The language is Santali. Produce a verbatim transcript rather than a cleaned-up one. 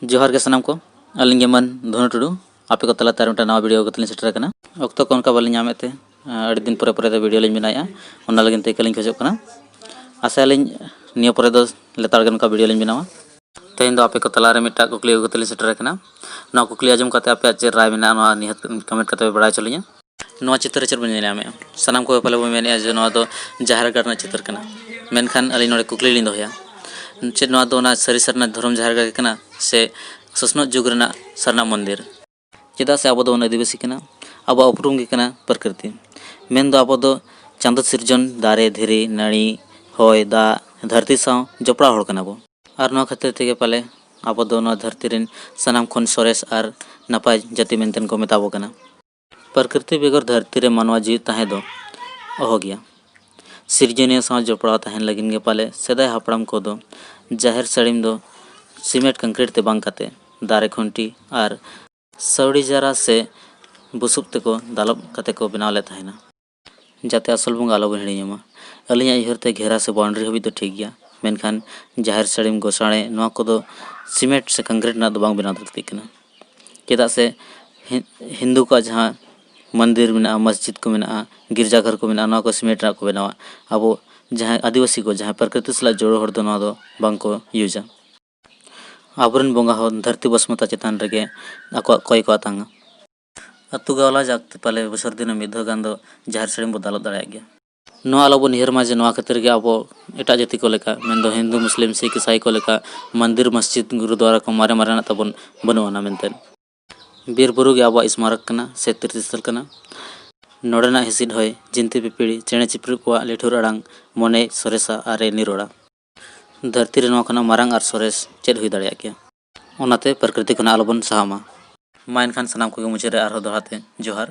ᱡᱚᱦᱟᱨ ᱜᱮ ᱥᱟᱱᱟᱢ ᱠᱚ, ᱟᱹᱞᱤᱧ ᱜᱮ ᱢᱟᱹᱱ ᱫᱷᱚᱱᱩ ᱴᱩᱰᱩ᱾ ᱟᱯᱮ ᱠᱚ ᱛᱟᱞᱟᱛᱮ ᱟᱨ ᱢᱤᱫᱴᱟᱝ ᱱᱟᱣᱟ ᱵᱷᱤᱰᱤᱭᱳ ᱠᱟᱛᱮ ᱞᱤᱧ ᱥᱮᱴᱮᱨ ᱟᱠᱟᱱᱟ᱾ ᱚᱠᱛᱚ ᱠᱚ ᱚᱱᱠᱟ ᱵᱟᱹᱞᱤᱧ ᱧᱟᱢᱮᱫ ᱛᱮ, ᱟᱹᱰᱤ ᱫᱤᱱ ᱯᱚᱨᱮ ᱯᱚᱨᱮ ᱛᱮ ᱵᱷᱤᱰᱤᱭᱳ ᱞᱤᱧ ᱵᱮᱱᱟᱣᱮᱫᱼᱟ, ᱚᱱᱟ ᱞᱟᱹᱜᱤᱫ ᱛᱮ ᱤᱠᱟᱹ ᱞᱤᱧ ᱠᱷᱚᱡᱚᱜ ᱠᱟᱱᱟ᱾ ᱟᱥᱟᱭᱟᱞᱤᱧ ᱱᱤᱭᱟᱹ ᱯᱚᱨᱮ ᱫᱚ ᱞᱮᱛᱟᱲ ᱜᱮ ᱱᱚᱝᱠᱟ ᱵᱷᱤᱰᱤᱭᱳ ᱞᱤᱧ ᱵᱮᱱᱟᱣᱟ᱾ ᱛᱮᱦᱮᱧ ᱫᱚ ᱟᱯᱮ ᱠᱚ ᱛᱟᱞᱟᱨᱮ ᱢᱤᱫᱴᱟᱝ ᱠᱩᱠᱞᱤ ᱟᱹᱜᱩ ᱠᱟᱛᱮ ᱞᱤᱧ ᱥᱮᱴᱮᱨ ᱟᱠᱟᱱᱟ᱾ ᱱᱚᱣᱟ ᱠᱩᱠᱞᱤ ᱟᱸᱡᱚᱢ ᱠᱟᱛᱮ ᱟᱯᱮᱭᱟᱜ ᱪᱮᱫ ᱨᱟᱭ ᱢᱮᱱᱟᱜᱼᱟ, ᱱᱚᱣᱟ ᱱᱤᱦᱟᱹᱛ ᱠᱚᱢᱮᱱᱴ ᱠᱟᱛᱮ ᱯᱮ ᱵᱟᱲᱟᱭ ᱦᱚᱪᱚ ᱞᱤᱧᱟ᱾ ᱱᱚᱣᱟ ᱪᱤᱛᱟᱹᱨ ᱨᱮ ᱪᱮᱫ ᱵᱚᱱ ᱧᱮᱞ ᱧᱟᱢᱮᱫᱼᱟ? ᱥᱟᱱᱟᱢ ᱠᱚᱜᱮ ᱯᱟᱞᱮ ᱵᱚᱱ ᱢᱮᱱᱮᱫᱼᱟ ᱡᱮ ᱱᱚᱣᱟ ᱫᱚ ᱡᱟᱦᱮᱨ ᱜᱟᱲ ᱨᱮᱱᱟᱜ ᱪᱤᱛᱟᱹᱨ ᱠᱟᱱᱟ᱾ ᱢᱮᱱᱠᱷᱟᱱ ᱟᱹᱞᱤᱧ ᱱᱚᱰᱮ ᱠᱩᱠᱞᱤ ᱞᱤᱧ ᱫᱚᱦᱚᱭᱟ, ᱪᱮᱫ ᱱᱚᱣᱟ ᱫᱚ ᱚᱱᱟ ᱥᱟᱹᱨᱤ ᱥᱟᱨᱱᱟ ᱫᱷᱚᱨᱚᱢ ᱡᱟᱦᱮᱨ ᱜᱟᱲ ᱜᱮ ᱠᱟᱱᱟ ᱥᱮ ᱥᱚᱥᱱᱚᱜ ᱡᱩᱜᱽ ᱨᱮᱱᱟᱜ ᱥᱟᱨᱱᱟ ᱢᱚᱱᱫᱤᱨ? ᱪᱮᱫᱟᱜ ᱥᱮ ᱟᱵᱚ ᱫᱚ ᱵᱚᱱ ᱟᱹᱫᱤᱵᱟᱹᱥᱤ ᱠᱟᱱᱟ, ᱟᱵᱚᱣᱟᱜ ᱩᱯᱨᱩᱢ ᱜᱮ ᱠᱟᱱᱟ ᱯᱨᱚᱠᱨᱤᱛᱤ᱾ ᱢᱮᱱᱫᱚ ᱟᱵᱚ ᱫᱚ ᱪᱟᱸᱫᱚ ᱥᱤᱨᱡᱚᱱ, ᱫᱟᱨᱮ, ᱫᱷᱤᱨᱤ, ᱱᱟᱹᱲᱤ, ᱦᱚᱭ, ᱫᱟᱜ, ᱫᱷᱟᱹᱨᱛᱤ ᱥᱟᱶ ᱡᱚᱯᱲᱟᱣ ᱦᱚᱲ ᱠᱟᱱᱟ ᱵᱚ᱾ ᱟᱨ ᱱᱚᱣᱟ ᱠᱷᱟᱹᱛᱤᱨ ᱛᱮᱜᱮ ᱯᱟᱞᱮ ᱟᱵᱚ ᱫᱚ ᱱᱚᱣᱟ ᱫᱷᱟᱹᱨᱛᱤ ᱨᱮᱱ ᱥᱟᱱᱟᱢ ᱠᱷᱚᱱ ᱥᱚᱨᱮᱥ ᱟᱨ ᱱᱟᱯᱟᱭ ᱡᱟᱹᱛᱤ ᱢᱮᱱᱛᱮ ᱠᱚ ᱢᱮᱛᱟ ᱵᱚ ᱠᱟᱱᱟ᱾ ᱯᱨᱚᱠᱨᱤᱛᱤ ᱵᱮᱜᱚᱨ ᱫᱷᱟᱹᱨᱛᱤ ᱨᱮ ᱢᱟᱱᱣᱟ ᱡᱤᱣᱤ ᱛᱟᱦᱮᱸ ᱫᱚ ᱚᱦᱚ ᱜᱮᱭᱟ᱾ ᱥᱤᱨᱡᱚᱱᱤᱭᱟᱹ ᱥᱟᱶ ᱡᱚᱯᱲᱟᱣ ᱛᱟᱦᱮᱱ ᱞᱟᱹᱜᱤᱫ ᱜᱮ ᱯᱟᱞᱮ ᱥᱮᱫᱟᱭ ᱦᱟᱯᱲᱟᱢ ᱠᱚᱫᱚ ᱡᱟᱦᱮᱨ ᱥᱟᱹᱲᱤᱢ ᱫᱚ ᱥᱤᱢᱮᱱᱴ ᱠᱚᱝᱠᱨᱤᱴ ᱛᱮ ᱵᱟᱝ ᱠᱟᱛᱮ ᱫᱟᱨᱮ ᱠᱷᱩᱱᱴᱤ ᱟᱨ ᱥᱟᱹᱣᱲᱤ ᱡᱟᱨᱟ ᱥᱮ ᱵᱩᱥᱩᱵ ᱛᱮᱠᱚ ᱫᱟᱞᱚᱵ ᱠᱟᱛᱮ ᱠᱚ ᱵᱮᱱᱟᱣ ᱞᱮᱫ ᱛᱟᱦᱮᱱᱟ, ᱡᱟᱛᱮ ᱟᱥᱚᱞ ᱵᱚᱸᱜᱟ ᱟᱞᱚᱵᱚᱱ ᱦᱤᱲᱤᱧᱮ ᱢᱟ᱾ ᱟᱹᱞᱤᱧᱟᱜ ᱩᱭᱦᱟᱹᱨ ᱛᱮ ᱜᱷᱮᱨᱟ ᱥᱮ ᱵᱟᱣᱩᱱᱰᱟᱨᱤ ᱦᱟᱹᱵᱤᱡ ᱫᱚ ᱴᱷᱤᱠ ᱜᱮᱭᱟ, ᱢᱮᱱᱠᱷᱟᱱ ᱡᱟᱦᱮᱨ ᱥᱟᱹᱲᱤᱢ, ᱜᱚᱥᱟᱬᱮ, ᱱᱚᱣᱟ ᱠᱚᱫᱚ ᱥᱤᱢᱮᱱᱴ ᱥᱮ ᱠᱚᱝᱠᱨᱤᱴ ᱨᱮᱱᱟᱜ ᱫᱚ ᱵᱟᱝ ᱵᱮᱱᱟᱣ ᱞᱟᱹᱠᱛᱤᱜ ᱠᱟᱱᱟ᱾ ᱪᱮᱫᱟᱜ ᱥᱮ ᱦᱤ-, ᱦᱤᱱᱫᱩ ᱠᱚᱣᱟᱜ ᱡᱟᱦᱟᱸ ᱢᱚᱱᱫᱤᱨ ᱢᱮᱱᱟᱜᱼᱟ, ᱢᱚᱥᱡᱤᱫ ᱠᱚ ᱢᱮᱱᱟᱜᱼᱟ, ᱜᱤᱨᱡᱟᱜᱷᱚᱨ ᱠᱚ ᱢᱮᱱᱟᱜᱼᱟ, ᱱᱚᱣᱟ ᱠᱚ ᱥᱤᱢᱮᱱᱴ ᱨᱮᱱᱟᱜ ᱠᱚ ᱵᱮᱱᱟᱣᱟ᱾ ᱟᱵᱚ ᱡᱟᱦᱟᱸᱭ ᱟᱹᱫᱤᱵᱟᱹᱥᱤ ᱠᱚ, ᱡᱟᱦᱟᱸᱭ ᱯᱨᱚᱠᱨᱤᱛᱤ ᱥᱟᱞᱟᱜ ᱡᱚᱲᱟᱣ ᱦᱚᱲ ᱫᱚ ᱱᱚᱣᱟ ᱫᱚ ᱵᱟᱝ ᱠᱚ ᱤᱭᱩᱡᱟ᱾ ᱟᱵᱚᱨᱮᱱ ᱵᱚᱸᱜᱟ ᱦᱚᱸ ᱫᱷᱟᱹᱨᱛᱤ ᱵᱚᱥᱢᱚᱛᱟ ᱪᱮᱛᱟᱱ ᱨᱮᱜᱮ ᱟᱠᱚᱣᱟᱜ ᱠᱚᱭ ᱠᱚ ᱟᱛᱟᱝᱟ᱾ ᱟᱹᱛᱩ ᱜᱟᱣᱞᱟ ᱡᱟᱠ ᱛᱮ ᱯᱟᱞᱮ ᱵᱚᱪᱷᱚᱨ ᱫᱤᱱ ᱨᱮ ᱢᱤᱫ ᱫᱷᱟᱣ ᱜᱟᱱ ᱫᱚ ᱡᱟᱦᱮᱨ ᱥᱟᱹᱲᱤᱢ ᱵᱚ ᱫᱟᱞᱚᱵ ᱫᱟᱲᱮᱭᱟᱜ ᱜᱮᱭᱟ᱾ ᱱᱚᱣᱟ ᱟᱞᱚ ᱵᱚᱱ ᱩᱭᱦᱟᱹᱨ ᱢᱟ ᱡᱮ ᱱᱚᱣᱟ ᱠᱷᱟᱹᱛᱤᱨ ᱜᱮ ᱟᱵᱚ ᱮᱴᱟᱜ ᱡᱟᱹᱛᱤ ᱠᱚ ᱞᱮᱠᱟ, ᱢᱮᱱᱫᱚ ᱦᱤᱱᱫᱩ, ᱢᱩᱥᱞᱤᱢ, ᱥᱤᱠᱷ, ᱤᱥᱟᱭ ᱠᱚ ᱞᱮᱠᱟ ᱢᱚᱱᱫᱤᱨ, ᱢᱚᱥᱡᱤᱫ, ᱜᱩᱨᱩᱫᱩᱣᱟᱨᱟ ᱠᱚ ᱢᱟᱨᱮ ᱢᱟᱨᱮᱱᱟᱜ ᱛᱟᱵᱚᱱ ᱵᱟᱹᱱᱩᱜ ᱟᱱᱟ ᱢᱮᱱᱛᱮ᱾ ᱵᱤᱨ ᱵᱩᱨᱩ ᱜᱮ ᱟᱵᱚᱣᱟᱜ ᱥᱢᱟᱨᱚᱠ ᱠᱟᱱᱟ ᱥᱮ ᱛᱤᱨᱛᱷᱚᱥᱛᱷᱚᱞ ᱠᱟᱱᱟ᱾ ᱱᱚᱰᱮᱱᱟᱜ ᱦᱤᱸᱥᱤᱫ ᱦᱚᱭ, ᱡᱤᱱᱛᱤ ᱯᱤᱯᱤᱲᱤ, ᱪᱮᱬᱮ ᱪᱤᱯᱨᱩ ᱠᱚᱣᱟᱜ ᱞᱤᱴᱷᱩᱨ ᱟᱲᱟᱝ ᱢᱚᱱᱮᱭ ᱥᱚᱨᱮᱥᱟ ᱟᱨᱮ ᱱᱤᱨᱚᱲᱟ᱾ ᱫᱷᱟᱹᱨᱛᱤ ᱨᱮ ᱱᱚᱣᱟ ᱠᱷᱚᱱᱟᱜ ᱢᱟᱨᱟᱝ ᱟᱨ ᱥᱚᱨᱮᱥ ᱪᱮᱫ ᱦᱩᱭ ᱫᱟᱲᱮᱭᱟᱜ ᱜᱮᱭᱟ? ᱚᱱᱟᱛᱮ ᱯᱨᱚᱠᱨᱤᱛᱤ ᱠᱷᱚᱱᱟᱜ ᱟᱞᱚᱵᱚᱱ ᱥᱟᱦᱟᱜ ᱢᱟ᱾ ᱢᱟ ᱮᱱᱠᱷᱟᱱ ᱥᱟᱱᱟᱢ ᱠᱚᱜᱮ ᱢᱩᱪᱟᱹᱫ ᱨᱮ ᱟᱨᱦᱚᱸ ᱫᱚᱦᱲᱟ ᱛᱮ ᱡᱚᱦᱟᱨ᱾